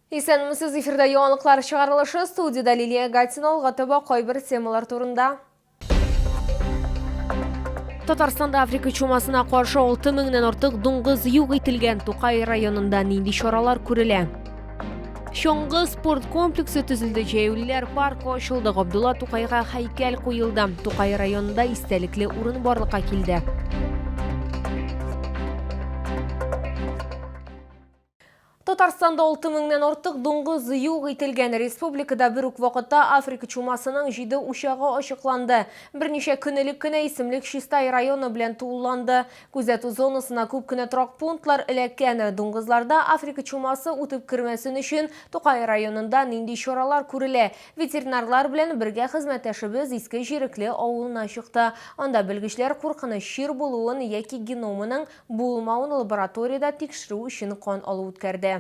Исәнмесез, эфирда яңалыклар чыгарылышы, студиядә Лилия Гатина, алга таба кайбер темалар турында. Татарстанда Африка чумасына каршы 6 меңнән артык дуңгыз юк ителгән. Тукай районында нинди чаралар күрелә? Чаңгы спорт комплексы төзелде, җәяүлеләр паркы ачылды, Габдулла Тукайга һәйкәл куелды. Тукай районында истәлекле урын барлыкка килде. Татарстанда 6 меңнән артык дуңгыз юк ителгән. Республикада бер үк вакытта Африка чумасының 7 учагы ачыкланды. Берничә көн элек кенә исемлек Чистай районы белән тулыланды. Күзәтү зонасына күп кенә торак пунктлар эләккән. Дуңгызларда Африка чумасы үтеп кермәсен өчен Тукай районында нинди чаралар күрелә? Ветеринарлар белән бергә хезмәттәшебез Иске Җирекле авылына чыкты. Анда белгечләр куркыныч чир булуын яки геномының Булмавын лабораториядә тикшерү өчен кан алу үткәрде.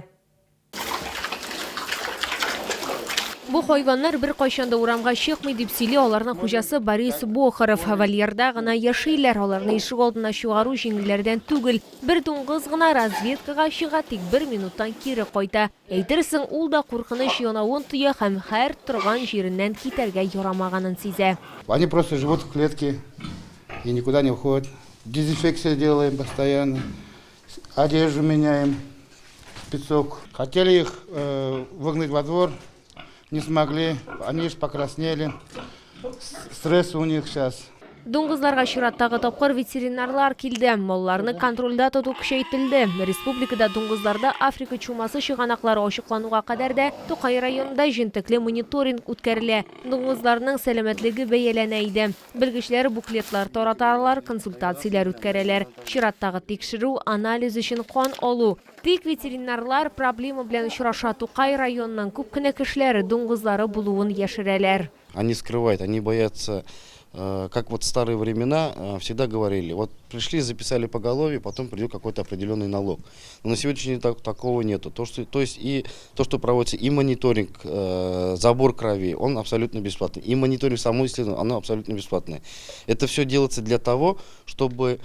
Бу хайваннар беркайчан да урамга чыкмый, дип сөйли аларның хуҗасы Борис Бохоров. Вольерда гына яшиләр, аларны ишегалдына чыгару җиңелләрдән түгел. Бер дуңгыз гына разведкага чыга, тик бер минуттан кире кайта. Әйтерсең, ул да куркыныч янавын тоя һәм һәр торган җиреннән китәргә ярамаганын сизә. Они просто живут в клетке и никуда не уходят. Дезинфекция делаем постоянно, одежду меняем, песок. Хотели их э, выгнать во двор, не смогли, они же покраснели. Стресс у них сейчас. Дуңгызларга чираттагы тапкыр ветеринарлар килде. Малларны контрольдә тоту көчәйтелде. Республикада дуңгызларда Африка чумасы чыганаклары ачыклануга кадәр дә Тукай районында җентекле мониторинг үткәрелә, дуңгызларның сәламәтлеге бәяләнә иде. Белгечләр буклетлар тараталар, консультацияләр үткәрәләр. Чираттагы тикшерү, анализ өчен кан алу. Тик ветеринарлар проблема белән очраша, Тукай районының күп кенә кешеләре дуңгызлары булуын яшерәләр. Они скрывают, они боятся, как вот в старые времена всегда говорили, вот пришли, записали поголовье, потом придет какой-то определенный налог. Но на сегодняшний день такого нету. То, что, то есть и то, что проводится и мониторинг, забор крови, он абсолютно бесплатный. И мониторинг самого исследования, оно абсолютно бесплатное. Это все делается для того, чтобы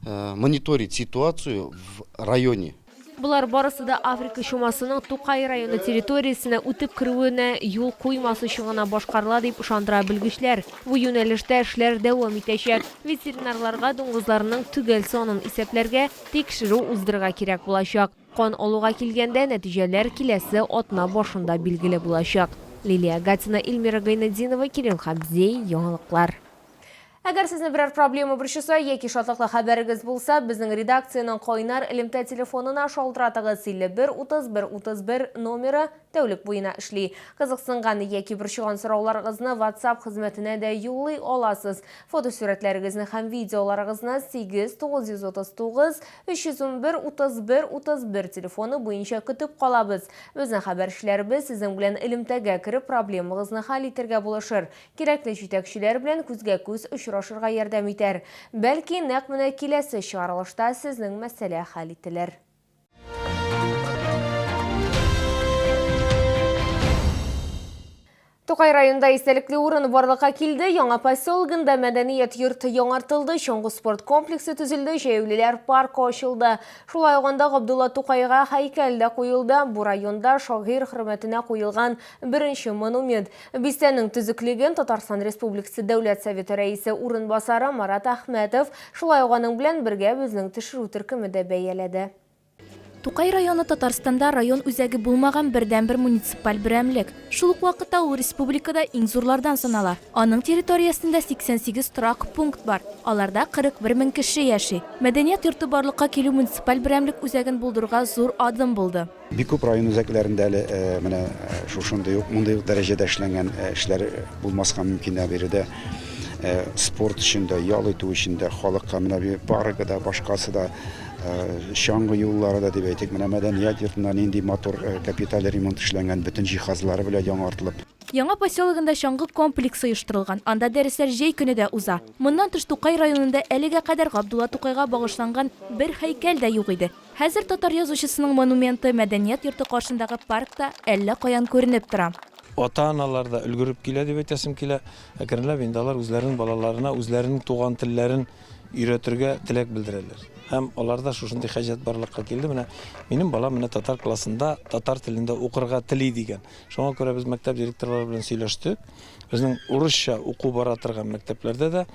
мониторить ситуацию в районе. Болар барысы да Африка чумасының Тукай районы территориясенә үтеп керүенә юл куймас өчен гына башкарыла, дип ышандыра белгечләр. Бу юнәлештә эшләр дәвам итәчәк. Ветеринарларга дуңгызларның төгәл санын исәпләргә, тикшерү уздырырга кирәк булачак. Кан алуга килгәндә, нәтиҗәләр киләсе атна башында билгеле булачак. Лилия Гатина, Эльмира Гайнетдинова, Кирилл Хабзей, Яңалыклар. Әгәр сезне берәр проблема борчыса яки шатлыклы хәбәрегез булса, безнең редакциянең кайнар элемтә телефонына шалтыратыгыз, 51 31 31 номеры тәүлек буена эшли. Кызыксынган яки борчыган сорауларыгызны WhatsApp хезмәтенә дә юллый аласыз. Фотосурәтләрегезне һәм видеоларыгызны 8 939 311 31 31 телефоны буенча көтеп калабыз. Безнең хәбәрчеләребез сезнең белән элемтәгә кереп, проблемагызны хәл итәргә булышыр. Кирәкле җитәкчеләр белән күзгә-күз очрашырга ярдәм итәр. Бәлки, нәкъ менә киләсе чыгарылышта сезнең мәсьәлә хәл ителер. Тукай районында истәлекле урын барлыкка килде. Яңа поселогында мәдәният йорты яңартылды, чаңгы спорт комплексы төзелде, җәяүлеләр паркы ачылды. Шулай ук анда Габдулла Тукайга һәйкәл дә куелды. Бу районда шагыйрь хөрмәтенә куелган беренче монумент. Бистәнең төзеклеген Татарстан Республикасы Дәүләт Советы Рәисе урынбасары Марат Әхмәтов, шулай ук аның белән бергә безнең төшерү төркеме дә бәяләде. Тукай районы Татарстанда район үзәге булмаган бердәнбер муниципаль берәмлек. Шул ук вакытта ул республикада иң зурлардан санала. Аның территориясендә 88 торак пункт бар, аларда 41 мең кеше яши. Мәдәният йорты барлыкка килү муниципаль берәмлек үзәген булдыруга зур адым булды. Бик күп район үзәкләрендә әле менә шушындый ук, мондый ук дәрәҗәдә эшләнгән эшләр булмаска мөмкин. Ә биредә спорт өчен дә, ял итү өчен дә халыкка менә паркы да, башкасы да, чаңгы юллары да дип әйтик, менә мәдәният йортында нинди матур капиталь ремонт эшләнгән, бөтен җиһазлары белән яңартылып. Яңа поселогында чаңгы комплексы оештырылган, анда дәресләр җәй көне дә уза. Моннан тыш Тукай районында әлегә кадәр Габдулла Тукайга багышланган бер һәйкәл дә юк иде. Хәзер татар язучысының монументы мәдәният йорты каршындагы паркта әллә каян күренеп тора. Ата-аналар да өлгереп килә дип әйтәсем килә. Әкренләп инде алар үзләренең балаларына үзләренең туган телләрен өйрәтергә теләк белдерәләр. Һәм аларда шушындый хаҗәт барлыкка килде, менә минем балам менә татар классында татар телендә укырга тели дигән. Шуңа күрә без мәктәп директорлары белән сөйләштек. Безнең урысча уку бара торган мәктәпләрдә дә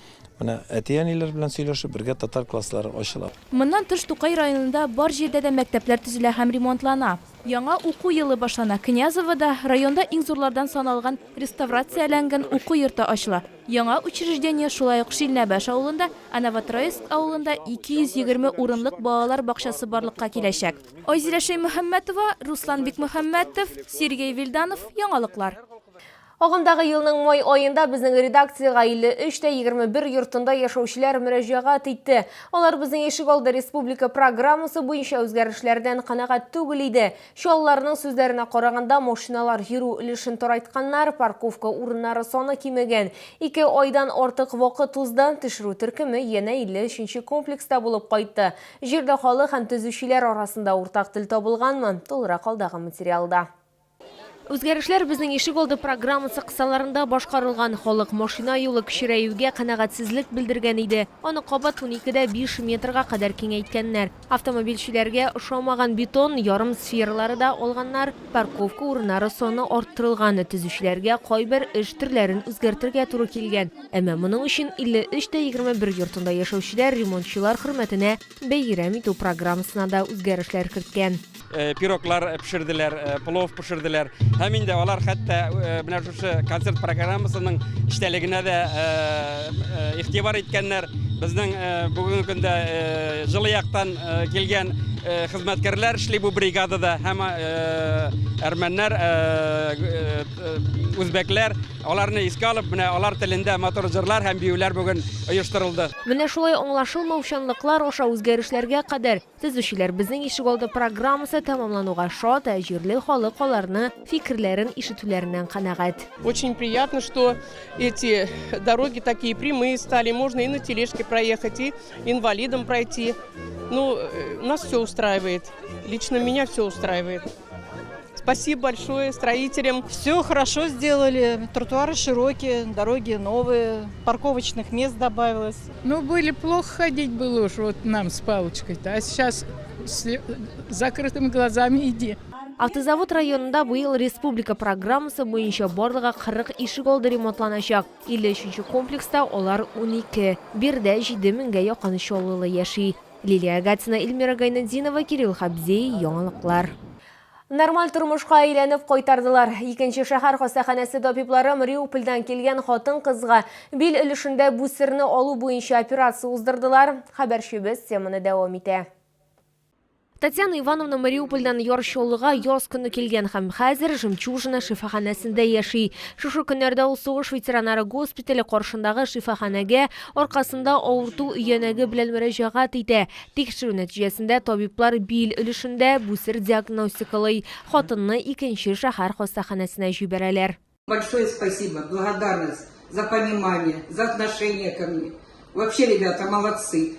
менә әти-әниләр белән сөйләшеп, бергә татар класслары ачыла. Моннан тыш, Тукай районында бар җирдә дә мәктәпләр төзелә һәм ремонтлана. Яңа уку елы башлана. Князовода, районда иң зурлардан саналган реставрацияләнгән уку йорты ачыла. Яңа учреждение шулай ук Шилнәбаш авылында, ә Новотроицк авылында 220 урынлык балалар бакчасы барлыкка киләчәк. Айзилә Шәймөхәммәтова, Руслан Бикмөхәммәтов, Сергей Вильданов, Яңалыклар. Агымдагы елның май аенда безнең редакциягә 53 тә 21 йортында яшәүчеләр мөрәҗәгать итте. Алар Безнең ишегалды республика программасы буенча үзгәрешләрдән канәгать түгел иде. Чаллыларның сүзләренә караганда, машиналар йөрү өлешен тарайтканнар, парковка урыннары саны кимегән. Ике айдан артык вакыт узды, төшерү төркеме янә 53 нче комплекста булып кайтты. Җирле халык һәм төзүчеләр арасында уртак тел табылганмы? Тулырак алдагы материалда. Үзгәрешләр Безнең ишегалды программасы кысаларында башкарылган. Халык машина юлы кечерәюгә канәгатьсезлек белдергән иде. Аны кабат уникедә биш метрга кадәр киңәйткәннәр. Автомобильчеләргә ошамаган бетон ярым сфералары да алганнар, парковка урыннары саны арттырылган, төзүчеләргә кайбер эш төрләрен үзгәртергә туры килгән. Әмма моның өчен 53 тә 21 йортында яшәүчеләр ремонтчылар хөрмәтенә бәйрәм итү программасына да үзгәрешләр керткән. Пироглар пешерделәр, плов пешерделәр. Һәм инде алар хәтта менә шушы концерт программасының эчтәлегенә дә игътибар иткәннәр. Безнең бүгенге көндә җылы яктан килгән хезмәткәрләр эшли бу бригадада һәм әрмәннәр, үзбәкләр аларны искә алып, менә алар телендә матур җырлар һәм биюләр бүген оештырылды. Менә шулай аңлашылмаучанлыклар аша үзгәрешләргә кадәр Төзүчеләр Безнең ишегалды программасы тәмамлануга шат, ә җирле халык аларны фикерләрен ишетүләреннән канәгать. Очень приятно, что эти дороги такие прямые стали, можно и на тележке проехать, и инвалидам пройти. Ну, нас все устраивает. Лично меня все устраивает. Спасибо большое строителям. Все хорошо сделали, тротуары широкие, дороги новые, парковочных мест добавилось. Ну, были плохо ходить было уж вот нам с палочкой-то, а сейчас с закрытыми глазами иди. Автозавод районында быел республика программасы буенча барлыгы 40 ишегалды ремонтланачак. 53 нче комплекста алар унике. Биредә җиде меңгә якын чаллылы яши. Лилия Гатина, Эльмира Гайнетдинова, Кирилл Хабзей, Яңалыклар. Нормаль тормышка әйләнеп кайтардылар. Икенче шәһәр хастаханәсе табиблары Мариупольдән килгән хатын-кызга бил өлешендә бүсерне алу буенча операция уздырдылар. Хәбәрчебез теманы дәвам итә. Татьяна Ивановна Мариупольдән Яр Чаллыга яз көне килгән һәм хәзер Жемчужина шифаханәсендә яши. Шушы көннәрдә ул сугыш ветераннары госпитале каршындагы шифаханәгә аркасында авырту өянәге белән мөрәҗәгать итә. Тикшерү нәтиҗәсендә табиблар бил өлешендә бүсер диагностикалый. Хатынны икенче шәһәр хастаханәсенә җибәрәләр. Большое спасибо, благодарность за понимание, за отношение ко мне. Вообще, ребята, молодцы.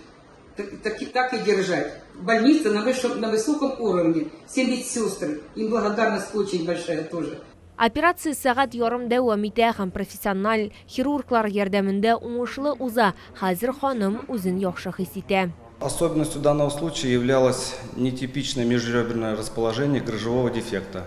Так, так, так и держать. Больница на, высшем, на высоком уровне. Все медсестры. Им благодарность очень большая тоже. Операция сәгать ярым дәвам итә һәм профессиональ хирурглар ярдәмендә уңышлы уза. Хәзер ханым үзен яхшы хис итә. Особенностью данного случая являлось нетипичное межреберное расположение грыжевого дефекта.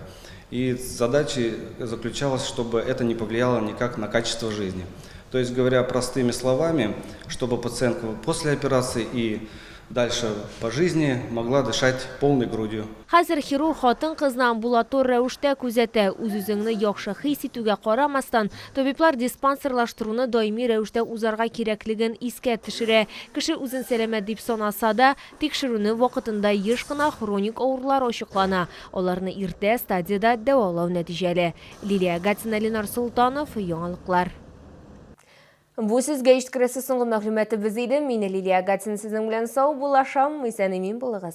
И задача заключалась, чтобы это не повлияло никак на качество жизни. То есть, говоря простыми словами, чтобы пациентка после операции и дальше по жизни могла дышать полной грудью. Хәзер хирург хатын-кызны амбулатор рәвештә күзәтә. Үз-үзеңне яхшы хис итүгә карамастан, табиблар диспансерлаштыруны даими рәвештә узарга кирәклеген искә төшерә. Кеше үзен сәламәт дип санаса да, тикшерүне вакытында еш кына хроник авырулар ачыклана. Аларны иртә стадиядә дәвалау нәтиҗәле. Лилия Гатина, Ленар Солтанов, Яңалыклар. Бу сезгә җиткерәсе соңгы мәгълүматыбыз иде. Мин Лилия Гатина сезнең белән сау булашам. Исән-имин булыгыз.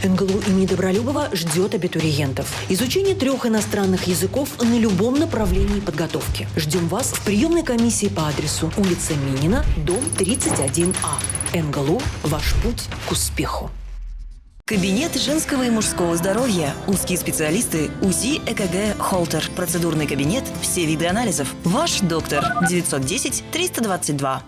МГЛУ имени Добролюбова ждет абитуриентов. Изучение трех иностранных языков на любом направлении подготовки. Ждем вас в приемной комиссии по адресу улица Минина, дом 31А. МГЛУ – ваш путь к успеху. Кабинет женского и мужского здоровья. Узкие специалисты, УЗИ, ЭКГ, Холтер. Процедурный кабинет, все виды анализов. Ваш доктор. 910 322.